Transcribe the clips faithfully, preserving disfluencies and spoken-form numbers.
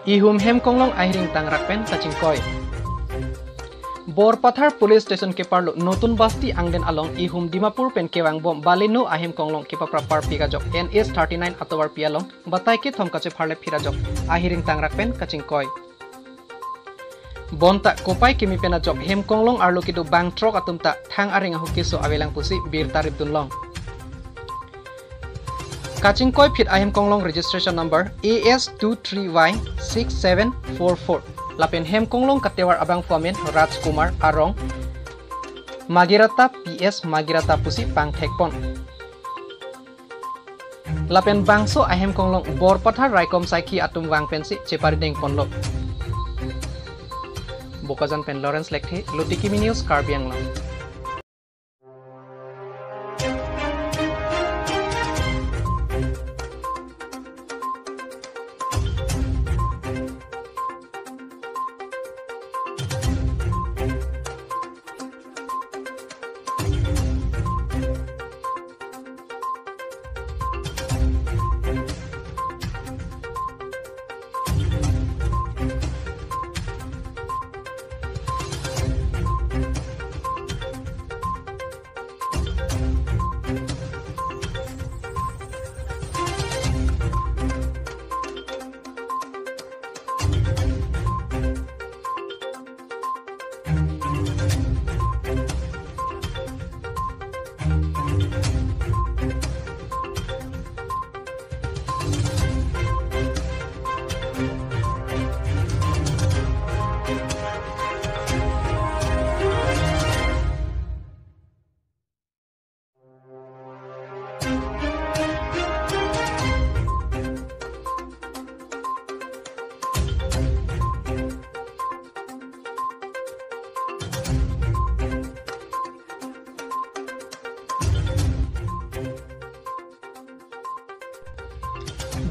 Ihum Hemkonglong ahiring tangrak pen kachingkoi. Borpathar Police Station keparlo Notun Basti angden along ihum Dimapur pen kevangbom Baleno ahem konglong kepaprap parpik ajok N H thirty-nine atovarpi along batai kethom kachepharle phir ajok ahiring tangrak pen kachingkoi. Bonta kopai kimi pen ajok Hemkonglong arlo kedo bang throk atum ta thang areng ahut keso avelang pusi birta ripdunlong. Kachingkoi phit ahem konglong registration number A S two three Y six seven four four. Lapen Hemkonglong katovar abangphu amen Rajkumar, arong Magirata P S Magirata pusi pangthekpon. Lapen bangso ahem konglong Borpathar raikom saikhi atum vang pensi cheparidengponlo. Bokajan pen Lawrence Lekthe, Lutikimi News, Karbi Anglong.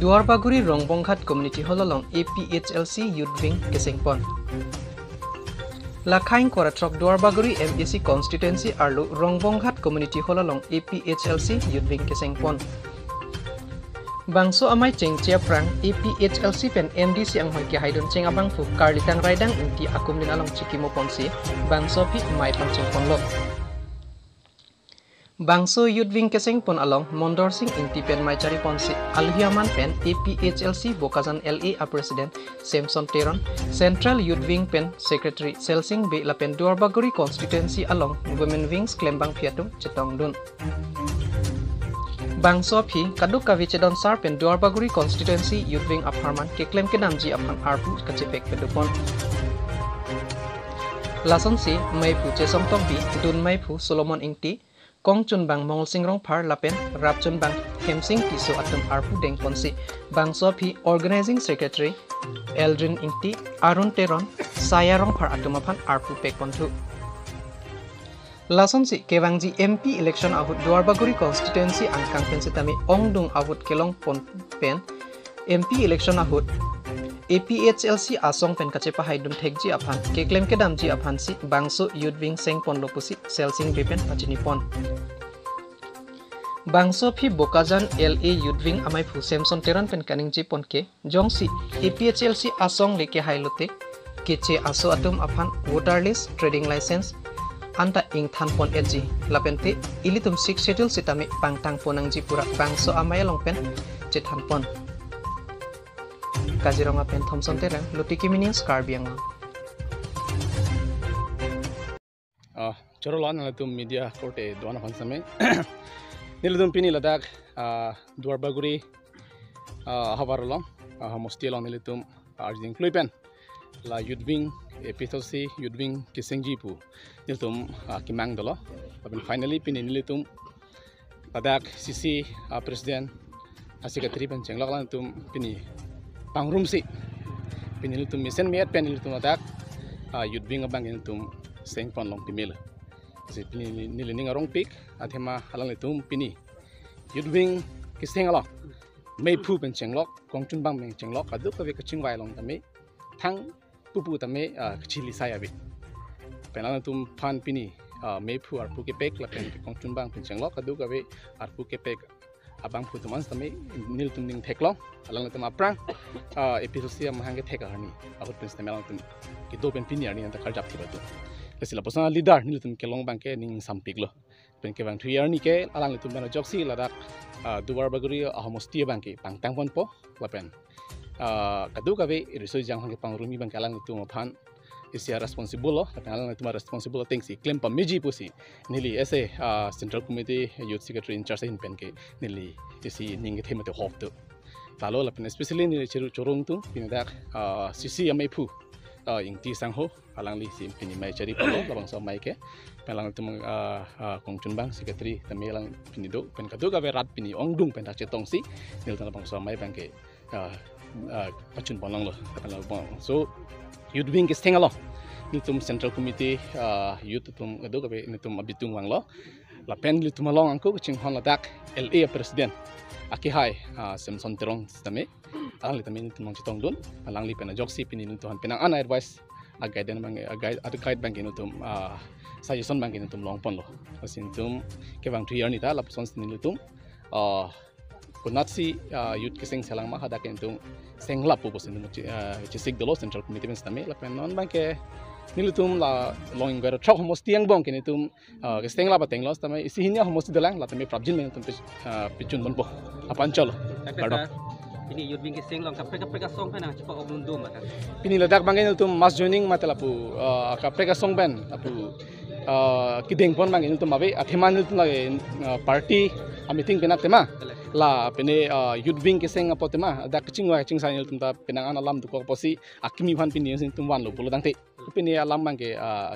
Duarbagori Rongbonghat Community Hall along A P H L C Youth Wing kesengpon. Lakhaing koratrok Duarbagori M A C constituency arlo Rongbonghat Community Hall along A P H L C Youth Wing kesengpon. Bangso amei chengche aphrang A P H L C pen M D C anghoi kehaidun cheng abangphu Karlitang Raidang Ingti akumlin along chikimoponsi bangso aphi mei pangchengponlo. Bangso Youth Wing kesengpon along Mondor Sing Ingti pen mei chariponsi alohi aman pen A P H L C Bokajan L A a President Samson Teron, Central Youth Wing pen Secretary Selsing Bey lapen Duarbagori constituency along Women Wings klembangpi atum chetongdun. Bangso aphi kadokave chedonsar pen Duarbagori constituency Youth Wing apharman keklem kedamji aphan arpu kachepek pedupon. Lasonsi meiphu chesongtokbi dun meiphu Solomon Ingti, kongchunbang Mongolsing Rongphar lapen rapchunbang Hemsing Tisso atum arpu dengponsi bangso aphi Organizing Secretary Eldrin Ingti, Arun Teron, Saya Rongphar atum aphan arpu pekponthu. Lasonsi kevangji M P election ahut Duarbagori constituency angkang pen sitame ongdung ahut kelongpon pen M P election ahut A P H L C asong pen kachepahaidun thekji aphan keklem kedamji aphansi bangso Youth Wing sengponlo pusi Selsing Bey pen pachinipon. Bangso aphi Bokajan L A Youth Wing ameiphu Samson Teron pen kaningjepon ke, jongsi A P H L C asong le kehailote, keche aso atum aphan voter list, trading license anta ingthanpon-etji, lapente ilitum Sixth Schedule sitame pangtangpon nangji pura bangso amei along pen chethanpon. Kaziranga pen Thompson Terang, Lutikimi News, Karbi Anglong. Ah, choro lo nanglitum media korte do-an aphan sitame. Nelitum pini ladak, ah, Duarbagori, ah, havar along, ah, homosti along nelitum arjing klui pen la Youth Wing, A P H L C Youth Wing kesengji pu nelitum, ah, kemang dolo. Lapen finally pini nelitum ladak C C, ah, President, ah, Secretary pen chenglok alangtum pini pangrumsi pini nelitum mesen me-et pen nelitum ladak, ah, Youth Wing abang nelitum sengpon long pimel. Si pini neli ning arongpik, athema alanglitum pini Youth Wing keseng along meiphu pen chenglok, kongchunbang pen chenglok, kadokave kachingvai along tame thang pupu tame, ah, kachili sai ave. Pen alangtum aphan pini, ah, meiphu arpu kepek lapen kongchunbang pen chenglok kadokave arpu kepek abangphu atum an sitame nelitum ning theklong, alanglitum aphrang, ah, A P H L C amahang kethek arni ahut pen sitame alangtum kedo pen pini arni anta karjap thip atum. Lasi lapuson a-leader nelitum kelong abangke ning sampiklo. Pen kevang thuji arni ke alanglitum pen ajoksi ladak, ah, Duarbagori ahomosti abangke pangtang ponpo lapen, ah, kadokave riso ejang aphan kepangrumi abangke alanglitum aphan isi a-responsible lo, lapen alanglitum a-responsible atengsi klem pameji pusi neli isi, ah, Central Committee Youth Secretary in charge ahin pen ke neli isi ning kethe mate hok do. Lalo lapen especially neli cheru chorong atum pini dak, ah, C C amei phu, ah, Ingti Sangho, alangli si pini mei chari palo labangso amei ke. Pen alangtum, ah, ah, kongchunbang secretary tame alang pini do, pen kadokave rat pini ongdung pen dak chetongsi nelitum labangso amei abangke, ah, ah, pachun ponlonglo. Pen labang so youth wing keseng along nelitum Central Committee, ah, youth atum kadokave nelitum abitung vanglo. Lapen nelitum along angko kachinghon ladak L A president akehai, ah, Samson Terong sitame, alangli tame nelitum along chetongdun, alangli pen ajoksi pini nelitum aphan penang an advice, a-guidance abang, a-guide, a-guide abangke nelitum, ah, suggestion abangke nelitum long ponlo. Lasi nelitum kevang thuji arni ta lapuson si nelitum, ah, konatsi, ah, youth keseng selang ma hadak nelitum seng lapu pusi nelitum che-, ah, chesik dolo Central Committee pen sitame, lapen non abangke nelitum la long ingkoi ra throk homosti angbong ke nelitum, ah, keseng lap atenglo sitame isi hini ahomosti dolang, la tame prapjin nelitum pe-, ah, pechun ponpo. Apa anchot lo. Tapi Pardon. Sir, pini youth wing keseng along kaprek kaprek asong pen nangchepa-ok dun do ma kan? Pini ladak abangke nelitum mass joining mate lapu, ah, kaprek asong pen lapu, ah, kedeng pon abangke nelitum ave, athema nelitum lake, ah, party a-meeting penap tema. Betul. La pini, ah, youth wing keseng apot tema dak kachingvai kachingsai nelitum ta penang an alam dokok apotsi akimi aphan pini nelitum vanlo pulo tangte. Pini alam abangke, ah,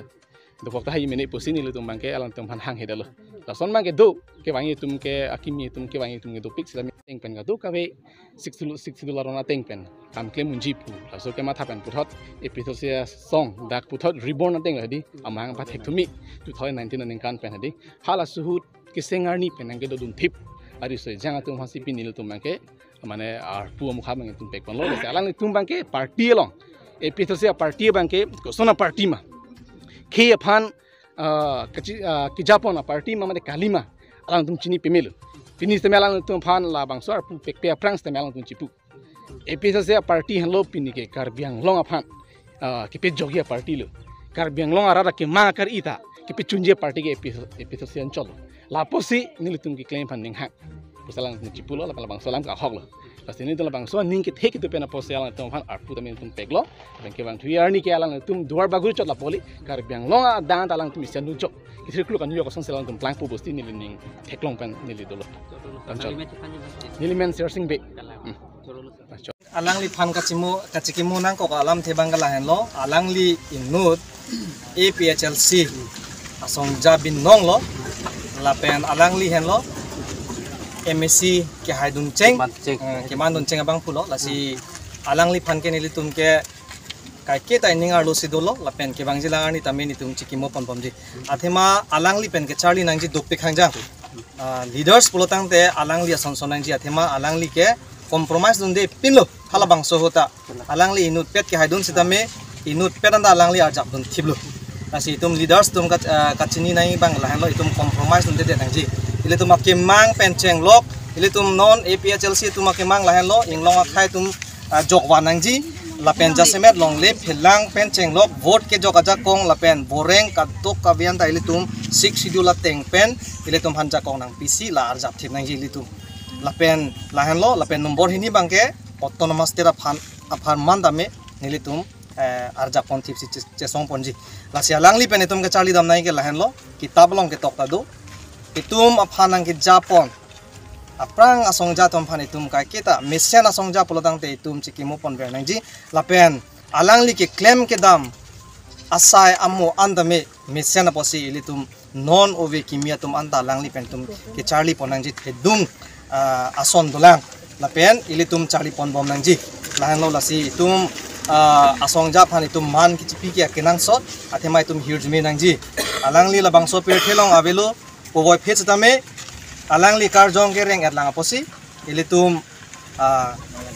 dokok tahai mene pusi nelitum abangke alangtum aphan hanghe detlo. Lason abangke do, kevangji atum ke akimi atum, kevangji atum ke dopik sitame ateng pen kadokave Sixth Schedule, Sixth Schedule aron ateng pen kam klem unji pu. Laso kematha pen puthot A P H L C asong dak puthot reborn ateng hadi amahang pathek thumi two thousand nineteen aningkan pen hadi. Halaso ahut keseng arni pen nangkedodun thip ariso ejang atum aphansi pini nelitum abangke mane arpu amukha abang nelitum pek ponlo. Lasi alanglitum abangke party along, A P H L C a-party abangke koson a-party ma, khei aphan, ah, kachi-, ah, kejapon a-party ma mate kali ma, alangtum chini pemelo. Pini sitame alangtum aphan labangso arpu pekpe aphrang sitame alangtum chipu. A P H L C a-party henlo pini ke Karbi Anglong aphan, ah, kepejokji a-party lo. Karbi Anglong arat akemang akar-i ta kepechunji a-party ke A P H L C, A P H L C anchot lo. Lapusi nelitum keklem aphan ning hang pusi alangtum chipulo, lapen labangso alam ke ahok lo. Lasi nelitum labangso aning kethe kedo pen apotsi alangtum aphan arpu tame nelitum peklo. Lapen kevang thuji arni ke alangtum Duarbagori chot lapu kali, Karbi Anglong adang ta alangtum isi anujok, isi kluk anujok asonsi alangtum plangpo pusi neli ning theklong pen neli dolo. Anchot. Neli men Sersing Bey. Hmm. Anchot. Alangliphan kachimo, kachikimo nangkok alamthe abangke lahenlo, alangli inut A P H L C asongja binong lo, lapen alangli henlo M A C kehaidun cheng, keman cheng. Eh, keman dun cheng abang pulo, lasi alangliphan ke nelitum ke kaiketa ining arlo si dolo, lapen kevangji lang arni tame nelitum chikimo ponbomji. Athema alangli pen kecharli nangji dopik hangjang. Ah, leaders pulo tangte alangli ason son nangji, athema alangli ke compromise dunde pinlo halabangso ahut ta. Alangli inutpet kehaidun sitame inutpet anta alangli arjapdun thiplo. Lasi itum leaders atum ka, ah, kachini nangji abang lahenlo, itum compromise dundedet nangji. Ilitum akemang pen chenglok, ilitum non A P H L C atum akemang lahenlo, inglong akhei atum, ah, jokvan nangji, lapen jasemet longle phelang pen chenglok, vote kejok ajakong lapen boreng kadokave anta ilitum Sixth Schedule ateng pen ilitum aphan jakong nangpisi la arjap thip nangji ilitum. Lapen lahenlo, lapen nombor hini abangke autonomous state aphan, apharman tame nelitum, eh, arjap pon thipsi che-, chesong ponji. Lasi alangli pen itum kecharli dam nangji ke lahenlo, kitab along ketok ta do. Itum aphan nangkejapon aphrang asongja atum aphan itum kaiketa mesen asongja pulo tangte itum chikimo ponver nangji, lapen alangli keklem kedam asai amo an tame mesen apotsi ilitum non ove kimi atum anta alangli pen itum kecharli pon nangji, thedung, ah, ason dolang, lapen ilitum charli ponbom nangji. Lahenlo, lasi itum, ah, asongja aphan itum man kechipi ke akenangsot, athema itum hirjume nangji. Alangli labangso pirthe along avelo, puvoiphit sitame alangli karjong kereng-et lang apotsi ilitum, ah,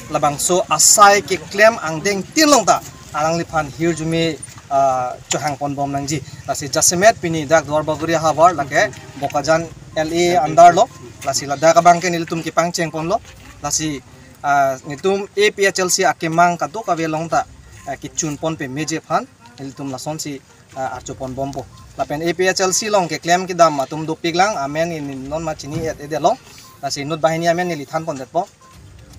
labangso asai keklem angdeng tin along ta alangliphan hirjume, ah, chohang ponbom nangji. Lasi jasemet pini dak Duarbagori ahavar lake Bokajan L A under lo, lasi ladak abang ke nelitum kepangcheng ponlo, lasi ah, nelitum A P H L C akemang kadokave along ta ah, kechun pon pemeji aphan nelitum lasonsi ah, arju pon bompo. Lapen A P H L C along keklem kedam atum dopik lang, amen neli non ma chini-et-edetlo, lasi inut banghini amen neli than pondetpo.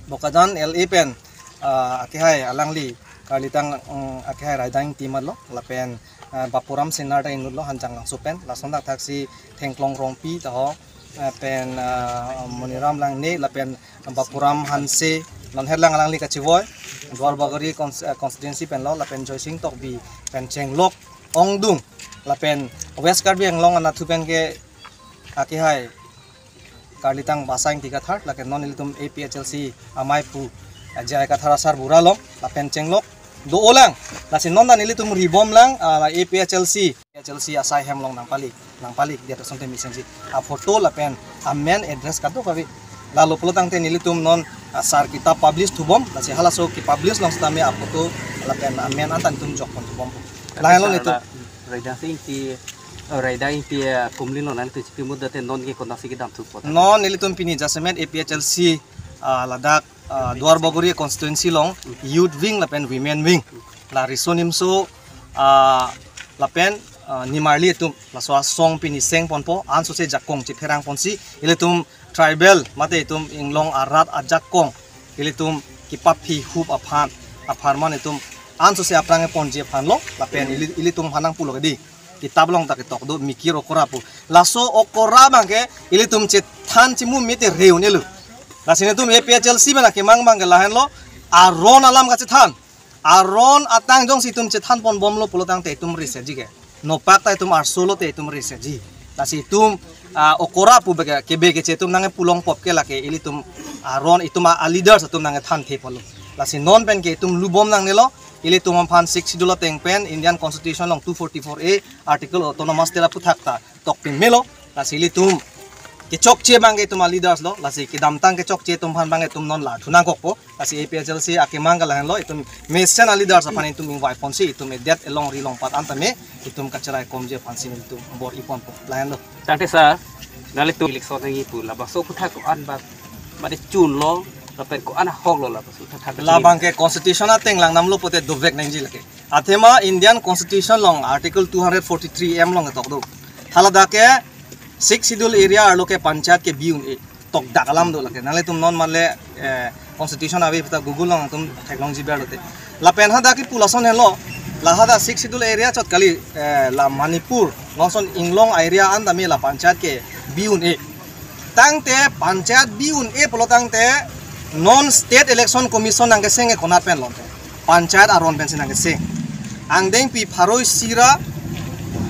Bokajan L A pen ah, akehai alangli karlitang mm, akehai Raidang Ingti matlo, lapen ah, Bapuram Singnar ta inutlo Hanjanglangso pen, lason thakthak si Thengklong Rongpi ta ho, ah, pen ah, Moniram Langne, lapen Bapuram Hanse, non herlang alangli kachevoi, Duarbagori cons- ah, constituency penlo, lapen Joysing Tokbi pen chenglok ongdung, lapen West Karbi Anglong anatthu pen ke akehai karlitang Basa Ingti Kathar, lake non ilitum A P H L C amei pu ah, J I Kathar asarbura along lapen chenglok do-olang, lasi non ta nelitum ribom lang ah, la A P H L C, P H L C asai hem along nangpali, nangpali dia to sonte mesen ji aphoto lapen amen address kadokave. Lalo pulo tangte nelitum non ah, sar kitab publish thubom, lasi halaso kepublish along sitame aphoto lapen amen anta nelitum jok pon thubom. Lahelo nelitum. Raidang Ingti, eh, Raidang Ingti eh, kumli non nangtum chipi mut date non ke konatsi kedam thupon? Non nelitum pini jasemet A P H L C ah, ladak ah, Duarbagori constituency along youth wing lapen women wing, la riso nimso ah, lapen ah, nimarli atum laso asong pini seng ponpo, ansose jakong chepherang ponsi ilitum tribal mate itum inglong arat ajakong ilitum kepaphi hup aphan, apharman itum ansose aphrang ponji aphanlo, lapen ili- ilitum hanang pulo kedi kitab along ta ketok do, Mikir Okora pu. Laso okora abang ke ilitum chethan chimu mete reun-elo. Lasi nelitum A P H L C pen akemang abang ke lahenlo, aron alam kachethan. Aron atang jongsi itum chethan pon bomlo pulo tangte itum risetji ke. Nopak ta itum arso lote itum risetji. Lasi itum ah, okora pu beke kebe keche itum nangkepu longpop ke lake ilitum aron itum a, a leaders atum nangkethan the polo. Lasi non pen ke itum lubom nangnelo, ilitum aphan Sixth Schedule ateng pen Indian Constitution along two forty-four A article autonomous state aphuthak ta tokpin melo, lasi ilitum kechokche abang ke itum a leaders lo, lasi kedamtang kechokche atum aphan abang ke itum non la thu nangkokpo, lasi A P H L C akemang ke lahenlo, itum mesen a leaders aphan itum invite ponsi itum edet elongri longpat antame itum kacherai komji aphansi nelitum bor-i ponpo, lahenlo. Tangte sir, nanglitum election nangji pu labangso aphuthak ko-an ba, mane chunlo, lapen ko-an ahoklo labangso aphuthak? Labang ke constitution ateng lang namlo pote dovek nangji lake. Athema Indian Constitution along Article two hundred forty-three M along ketok do. Haladak ke Sixth Schedule area arlo ke panchayat ke bi un-e, tokdak alam do lake. Nanglitum non male eh, constitution ave puta Google along atum theklongji berlote. Lapen hadak kipu lason henlo, la hadak Sixth Schedule area chot kali, eh, la Manipur, non ason inglong area antame la panchayat ke bi un-e. Tangte panchayat bi un-e pulo tangte non State Election Commission nangkeseng ke konat pen lote? Panchayat aron pensi nangkeseng. Angdengpi pharo isi ra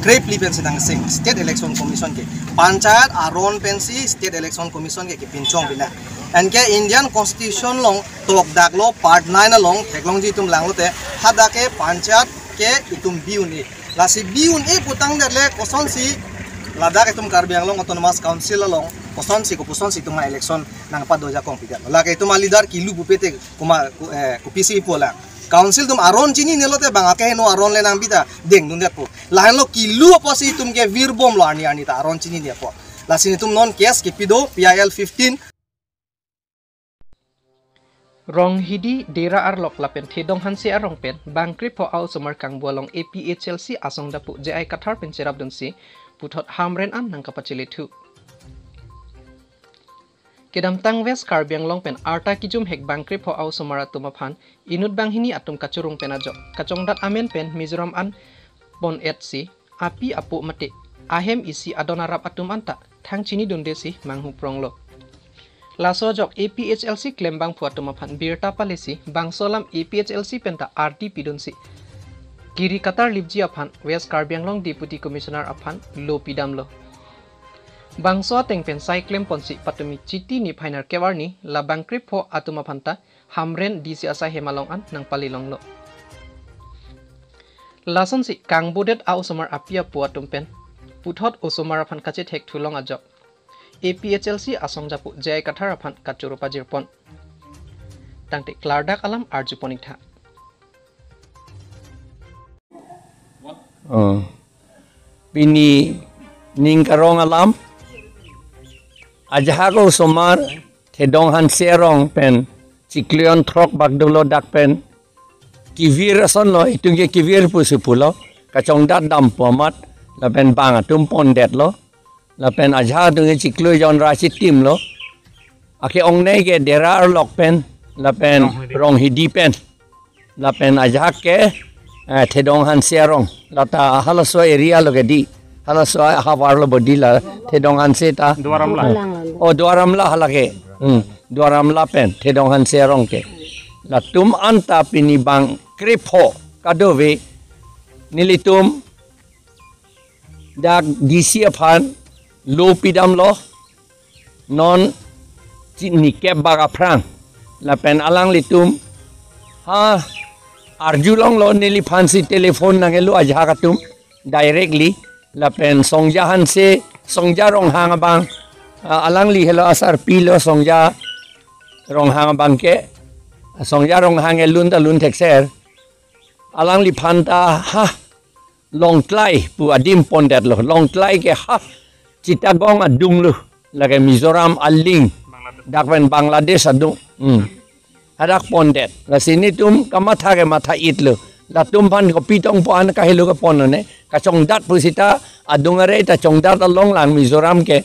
krephli pensi nangkeseng State Election Commission ke. Panchayat aron pensi State Election Commission ke kepinchong pina. Anke Indian Constitution along tokdaklo, part nine along theklongji itum langlote, hadak ke panchayat ke itum bi un-e. Lasi bi un-e pu tangdet le kosonsi ladak itum Karbi Anglong Autonomous Council along kosonsi kopusonsi itum a-election nangpado jakong pidet? Lake itum a-leader kilu pupe te kuma ku- eh, kopisi ipo lang? Council atum aron chininelo te bang akeheno aron le nangpi ta dengdundetpo. Lahenlo kilu apotsi itum ke virbomlo, arni arni ta aron chinine apot. Lasi nelitum non case kepi do P I L fifteen. Ronghidi, Dera Arlok lapen Thedong Hanse arong pen bangkrepho a-osomar kangbo along A P H L C asong dapu J I Kathar pen cherapdunsi puthot hamren an nangkapachele thu. Kedamtang West Karbi Anglong pen arta kijumhek bangkrepho a-osomar atum aphan inut banghini atum kachorong pen ajok kachongdat amen pen Mizoram an pon-etsi api apo mate ahem isi adon arap atum anta thang chinidundesi manghu pronglo. Laso ajok A P H L C klembangphu atum aphan birta palesi bangso alam A P H L C penta ardi pidunsi kiri katarlipji aphan West Karbi Anglong Deputy Commissioner aphan lo pidamlo. Bangso ateng pen sai klemponsi patumi Chiti niphai nerkep arni la bangkrepho atum aphanta hamren D C asai hem along an nangpalelonglo. Lasonsi kangbodet a-osomar api apo atum pen puthot osomar aphan kachethek thulong ajok A P H L C asong japu J I Kathar aphan kachoro pajirpon. Tangte klardak alam arjupon iktha. Oh. Pini ning karong alam ajahak osomar Thedong Hanse arong pen chiklo jon throk bak dolo, dak pen kevir ason lo, itum ke kevir pusi pulo, kachongdat dam pu amat, lapen bang atum pondet lo, lapen ajahak atum ke chiklo jon ra chitim lo, ake ongnei ke Dera arlok pen, lapen Ronghidi. Ronghidi pen, lapen ajahak ke, eh, Thedong Hanse arong. Lata halaso area lo ke di. Halaso havar lo bodi la Thedong Hanse ta. Duar Amla. Oh, Duar Amla hala ke. Hmm. Duar Amla pen Thedong Hanse arong ke. Latum anta pini bang krepho kadokave nelitum dak D C aphan lo pidam lo. Non chini kep bak aphrang. Lapen alanglitum ha arjulong lo, neliphan si telephone nangkelo ajahak atum directly. Lapen Songja Hanse, Songja Ronghang abang, ah, alangli helo asarpi lo Songja Ronghang abang ke. Songja Ronghang ke lun ta lun thekser. Alangliphan ta ha Longtlai pu adim pondet lo. Longtlai ke ha Chittagong adung lo. Lake Mizoram aling. Dak pen Bangladesh adung. Hmm. Hadak pondet. Lasi netum kamatha ke matha-et lo. Latum aphan kopi tong pu an kahelo ke pon lo ne. Kachongdat pusita adung arei ta chongdat along lang Mizoram ke.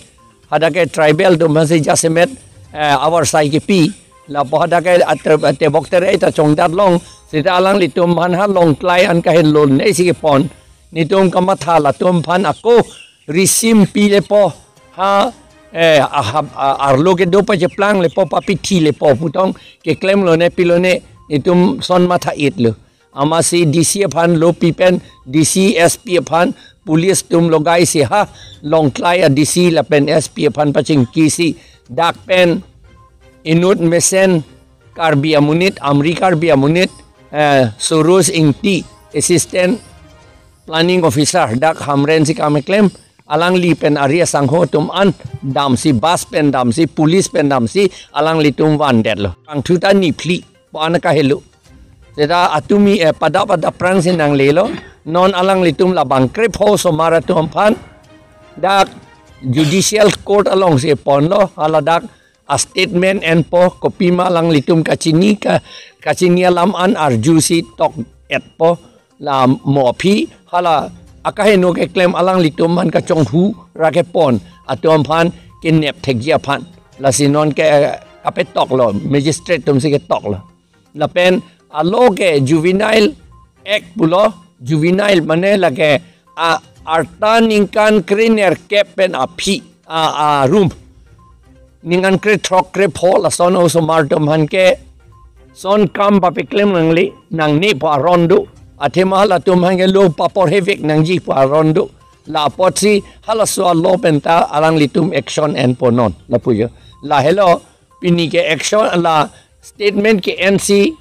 Hadak ke tribal atum aphan si jasemet, eh, avar sai kepi. Lapu hadak ke atre-, tebok terei ta chongdat long. Sita alanglitum aphan ha Longtlai an kahenlo ne si kepon. Netum kamatha latum aphan ako risim pilepo. Ha, eh, ahap, a-, arlo kedo pacheplang lepo, papithi lepo pu tong keklem lo ne, pilo ne, netum son matha-et lo. Amatsi D C aphan lo pi pen, D C, S P aphan, police atum logai si ha Longtlai a D C lapen S P aphan pachingki si dak pen inut mesen Karbi amonit, Amri Karbi amonit, eh, Suruj Ingti, Assistant Planning Officer, dak Hamren si kam keklem, alangli pen ari asangho atum an damsi, bus pen damsi, police pen damsi, alanglitum vandet lo. Kangthu ta niphli pu an kahelo. Seta atumi, eh, pada pada prang si nanglelo. Non alanglitum labang krepho osomar atum aphan dak judicial court along si ponlo, hala dak a statement enpo, kopima alanglitum kachini ka, kachini alam an arju si tok-etpo, la mo aphi hala akaheno keklem alanglitum aphan kachonghu ra kepon atum aphan kenep thekji aphan. Lasi non ke, eh, kapetok lo, magistrate atum si ketok lo. Lapen alo ke Juvenile Act pulo, juvenile mane lake a arta ningkan krenerkep pen aphi a, arum. Ningkan krethrok krepho lason osomar atum aphan ke son kam papeklem nangli nangne pu aron do. Athema halatum aphan ke lo paporhevek nangji pu aron do. La apotsi halaso alo pen ta alanglitum action enpo non. Lapu jo. Lahelo pini ke action la statement ke-en si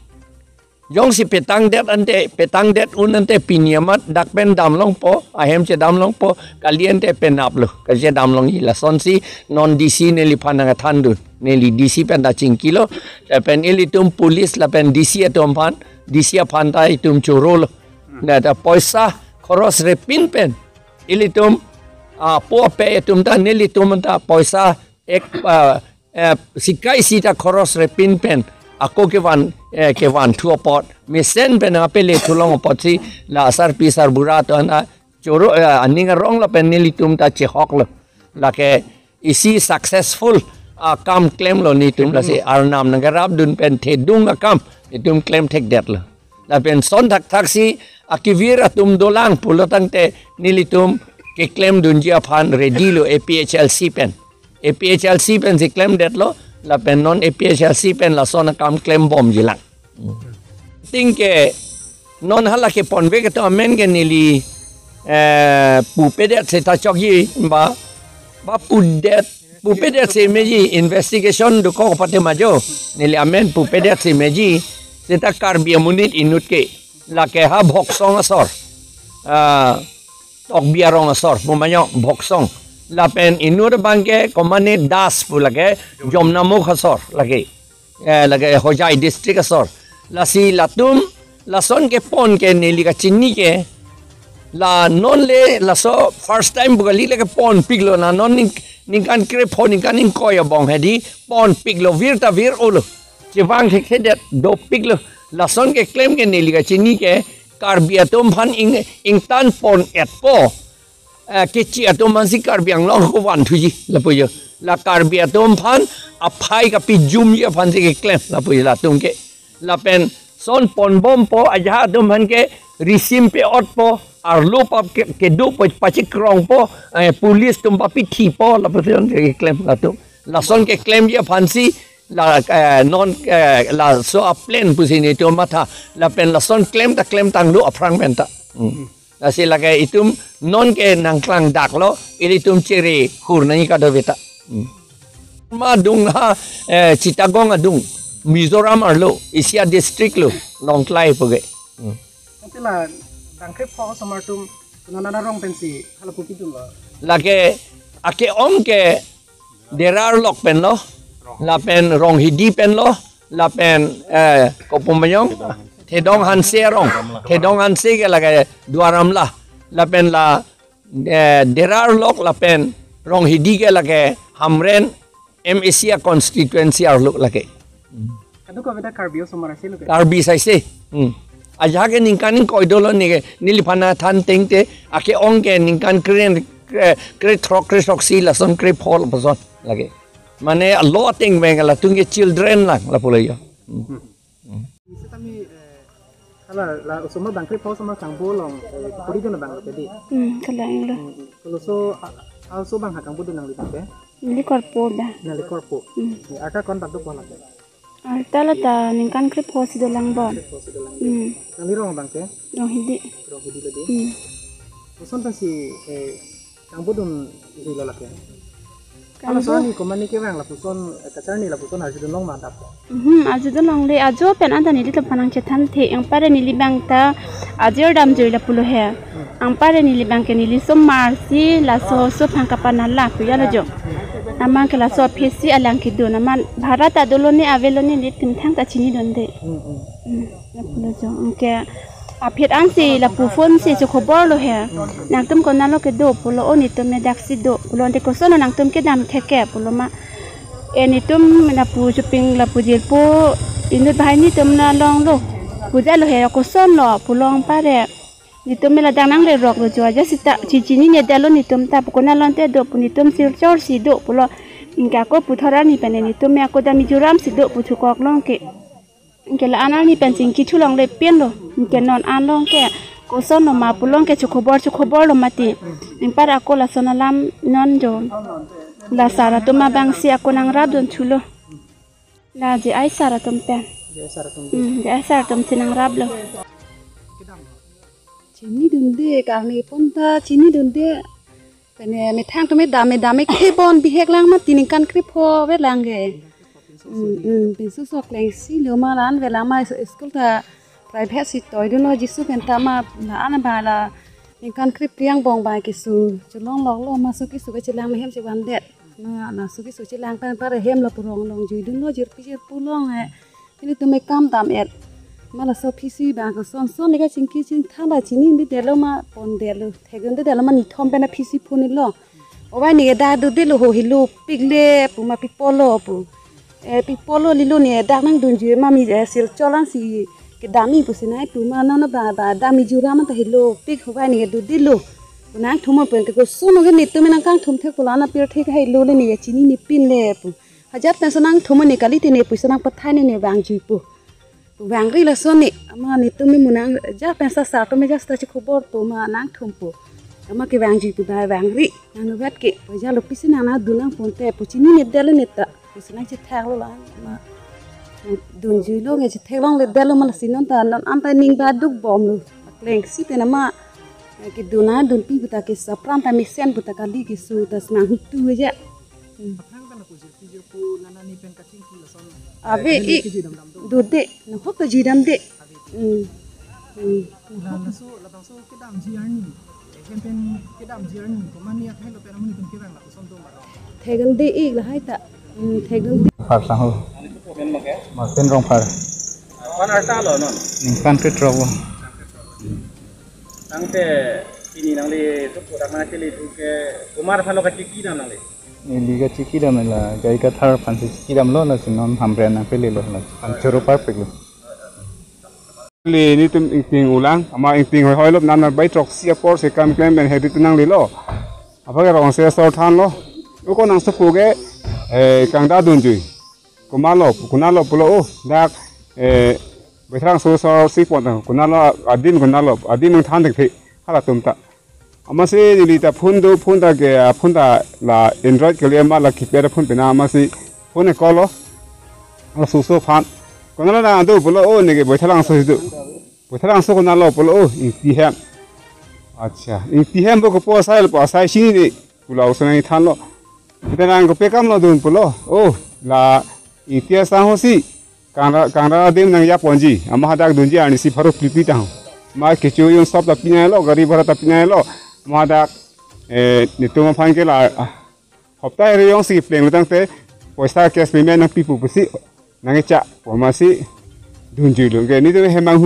jongsi petangdet ante, petangdet un ante pini amat dak pen damlongpo, ahem chedamlongpo, kali ante penap lo, kachedamlongji lasonsi non D C neliphan nangthandun, neli D C pen ta chingkilo, lapen ilitum police lapen D C atum aphan, D C aphan ta itum choro lo. Na ta poisa khoros repin pen, ilitum, ah, po pe atum ta nelitum ta poisa ek, ah, eh, sikai sita khoros repin pen ako kevan, eh, kevanthu apot, mesen pen apele thulong apotsi la asarpi sarbura atum an choro, eh, aning arong lapen nelitum ta chehok lo. Lake isi successful akam klem lo netum, lasi Arnam nangkerapdun pen thedung akam netum klem thekdet lo. Lapen son thakthak si akevir atum dolang pulo tangte nelitum keklemdunji aphan ready lo A P H L C pen. A P H L C pen si klemdet lo, lapen non A P H L C pen lason akam klembomji lang. Tingke non hala keponvek atum amen ke neli, eh, pupedet seta chokji ba, ba pudet, pupedet si meji, investigation dokok pate ma jo. Neli amen pupedet si meji, seta Karbi amonit inut ke. Lake ha Bhoksong asor. Ah, Tokbi arong asor, pu ma jo Bhoksong. Lapen inut abang ke komatne Das pu lake, Jomnamukh asor lake. Eh, lake Hojai district asor. Lasi latum, lason kepon ke neli kachini ke. La non le laso first time pu kali, lake ponpiklo, na non ning Ningkan krepho, ningkan ingkoi abong hedi ponpiklo, vir ta vir-olo. Chevang thekthedet dopiklo. Lason keklem ke neli kachini ke Karbi atum aphan ing, ingtan pon-etpo. Eh, kechi atum aphansi Karbi Anglong ko vanthuji lapu jo. La Karbi atum aphan aphai kapijumji aphansi keklem lapu jo latum ke. Lapen son ponbompo, ajahak atum aphan ke risim pe-otpo, arlo pap ke, kedo po, pachikrongpo, eh, police atum papithipo, lapuson keklem latum. Lason keklemji aphansi la, eh, non, eh, laso a-plan pusi nelitum matha. Lapen lason klem ta klemtanglo aphrang pen ta. Hmm. Lasi lake itum non ke nangklangdaklo, ilitum chere hur nangji kadokave ta. Hmm. Ma adung ha, eh, Chittagong adung, Mizoram arlo, isi a-district lo, Lawngtlai pu ke. Hmm. Ante la dangkrepho osomar atum konat arong pensi hala pu kidunlo? Lake ake-ong ke Derar Lok penlo, lapen Ronghidi penlo, lapen, eh, kopi ma arong, Thedong Hanse arong, Thedong Hanse ke lake Duar Amla, lapen la, eh, Derar Lok lapen Ronghidi ke lake Hamren M A C a-constituency arlo lake. Kadokave ta Karbi osomar ase lo ke? Karbi saise. Hmm. Ajahak ke ningkan ingkoi dolo ne ke, neliphan than tengte, ake-ong ke ningkan kre, kre, krethrok krethrok si lason krepho lapuson lake. Mane alo ateng beng latum ke children lang lapu lo jo. Hmm. Setame, eh, hala la osomar dangkrepho osomar kangbo along, eh, kori dun abang lo ke di. Hmm, kalang lo. Hmm, hmm. Koloso a, a-oso abang ha kangbo dun nangli abang ke? Neli korpo da. Nangli korpo. Hmm. Ni arta konbak dopo lake? Arta la ta ningkan krepho si dolang bon. Krepho si dolang bon. Hmm. Nangli rong abang ke? Ronghidi. Ronghidi lo di. Hmm. Koson pensi, eh, kangbo dun isi lo lake? Kangbo. Hala soni komani kevang lapuson, eh, kacharni lapuson arjudun long ma adap? Mhm, arjudun longle, ajo pen anta neli ta phanang chethan the, anpar neli abang ta ajir damjui lapulo he. Hmm. Anpar neli abang ke neli osomar si laso oso aphan kapanala pu jalo jo. Amat ke laso aphisi alang kedun, amat bhara ta dolo ne avelo ne neli timthang ta chinidunde. Hmm, hmm. Hmm, lapulo jo. Anke aphi ansi lapu phone si chokhobor lo he. Nangtum konatlo kedo pulo, o netum medak si do pulo, ante koson nangtum kedam theke pulo ma. E netum lapu choping lapu jirpo inut banghini atum along lo pu jalo he, koson lo pulo anpar. Netum me ladak nangle rok lo jo, ajat seta chichinine detlo netum ta pu, konatlo ante do pu, netum Silchar si do pulo. Anke ako puthot arni pen netum me ako dam ijuram si do pu chokok long ke. Anke la-an arni pen chingki thu longle pen lo. Anke non an long ke koson lo ma pulo, anke chokhobor chokhobor lo mati. Anpar ako lason alam non jo. La sar atum abang si ako nangrap dun thulo. La J I sar atum pen. J I sar atum. Hmm, J I sar atum si nangraplo. Chinidunde, karni pon ta chinidunde. Pene methang atum me dam me dam me kebon bihek lang mati, ningkan krepho ave lang ke. Hmm, hmm, pinso sok lengsi lo ma, la-an ave lang ma, school ta private si toidunlo, jisu pen ta ma la-an abang la ningkan krephli angbong abang keso cholong loklo ma, so keso kachelang ma hem chevandet. Ma laso keso chelang pen anpar hem lapu rong along juidunlo, jirpi jirpo long he. Pini atum me kam dam-et. Ma laso aphisi abang koson son ne kachingki chingthang ta chinidetlo ma pondetlo. Thekdundedetlo ma, nithom pen aphisi phunilo. Ovai ne dak dodelo ho, helo pikle pu ma, pi apotlo pu. Eh, pi apotlo lilo ne dak nangdunjui ma, mi, eh, Silchar lang si kedam-i pusi nai pu ma, non abang ba dam ijuram anta helo pik, ovai ne dodelo. Nangthum pen ke koson ke netum nangkangthum thek pulo, ana pirthe helo le ne chinine pinle pu. Ajat pensi nangthum ne kali te ne pusi nangpathai ne, ne vangjuipo. Vangri lason ne, amat netum me munang ajat pensi sar atum me ajat seta chikhoborpo ma nangthumpo. Amat kevangjuipo ba vangri. Nangnuvet ke, pu jalo pisi nang nangdun nangpon te pu, chinine detlo ne ta. Pusi nangchethaklo la, amat dunjuilo nge chethek longledetlo ma, lasi non ta non anta ning ba dukbomlo. Klengsi pen amat kedun nangdunpi pu ta keso apran ta mesen pu ta kali, keso ta senang hutu aja. Hmm. Aphrang ta nangpujir pujir pu, nana ni pen kachingki lason. Ave, eh, ik, kejui damdam do. Dode, nahok ta juidamde. Ave. Hmm. Hmm. Pu la laso, labangso kedamji arni, eh, hem pen kedamji arni, komani akhai lo pen amonit atum kevang lapuson do ma rong? Thekdunde ik lahai ta. Hmm, thekdunde. Pharsa ho. Martin Rongphar. Ko-an arta lo non? Ningkan krethrok lo. Tangte pini nangli tu kodak nangchele tu ke komat aphan lo kachingki nang nangli? Neli kachikidam la, Gai Kathar aphansi chikidamlo, lasi non Hamren nangpelelo, la, an choro parpiklo. Neli nelitum ingting ulang, ama ingting hoihoi lop, nana bai throksi apor si kam klem pen hedi tu nanglelo. Apha ke rong se sor thanlo. Uko nangsopo ke, eh, kangda dunjui. Komatlo, konatlo pulo, oh, dak, eh, Baithalangso sor si pon, konatlo, adim konatlo, adim nangthan thekthe, halatum ta. Amatsi neli ta phone do, phone ta ke, ah, phone ta la Android kali ma la keypad phone pen amatsi phone call lo. Ala soso aphan. Konatlo nang do pulo, oh, neke Baithalangso si do. Baithalangso konatlo pulo, oh, Ingti hem. Acha, Ingti hem bo kopo asai lo, po asai sini ne. Pulo oso nangthanlo. Kita nang kopi akamlo dun pulo. Oh, la Ingti asangho si. Kangra, kangra adim nangjaponji. Ama hadak dunji arnisi pharo phli pi tang. Ma kecho yon sop ta pinai lo, gari bhara ta pinai lo. Ama hadak, eh, nelitum aphan ke la, ah, hopta ere jongsi plenglo tangte, poisa cash payment nangpipo pusi, nangkecha, po amatsi dunjuilo. Ke nelitum hem anghum